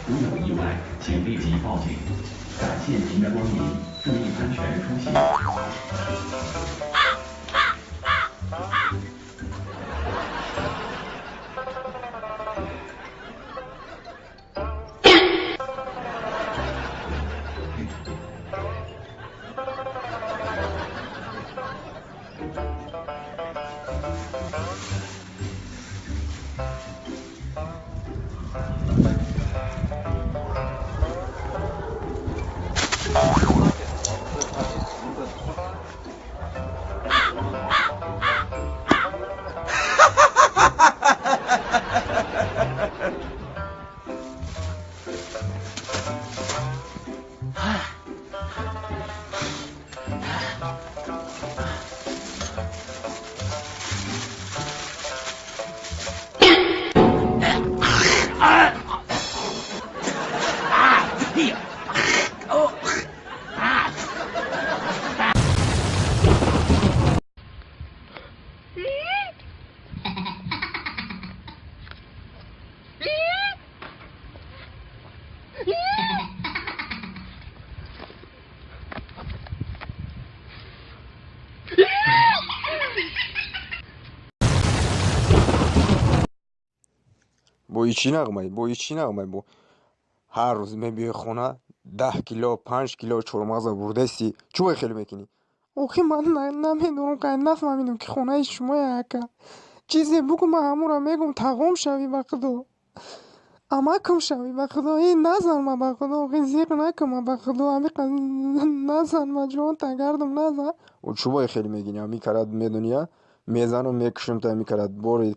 如有意外，请立即报警。感谢您的光临，注意安全出行。 Бо ичи нағмай, бо ичи нағмай, бо ҳар рӯз мебиёи хона 10 кило, 5 кило чормағза бурдасти, чӣ бой хеле мекунӣ? Охи, ман намедонам, қай нафаҳмидам, ки хонаи шумоя, ака. Чизе бугӯ, ман ҳамонро мегӯм. Тағом шавӣ, ба худо, амакум шавӣ, ба худо, ин назан ма, ба худо, охи, зиқ накун ма, ба худо, амиқа назан ма, ҷон тагардум, назан. Чӣ бой хеле мегинӣ? Ами карат медония, мезанам, мекушам та. Ами карат бори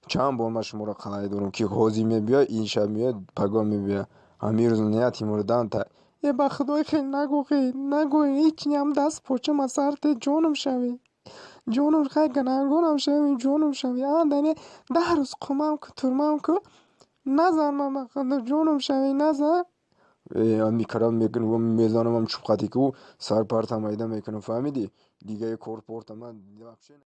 чанд бор ман шуморо қалай дорам, ки ҳозир мебиёй, ин шаб меояд, пагоҳ мебиёяд, ҳамин рӯз нияти мурдан та. Э, ба худои, хел нагӯ, хел нагӯ, ҳеҷ ям даст почама сарте, ҷонум шавӣ, ҷонум, хай, ганангонам шавӣ, ҷонум шавӣ, андане 10 рӯз қумам ку, турмам ку, назан ма, ба худо, ҷонум шавӣ, назан. Ами карат мекунам, мезанам, чубқати ку сар парта майда мекунам, фаҳмидӣ? Дигаи корпорта ман вообще.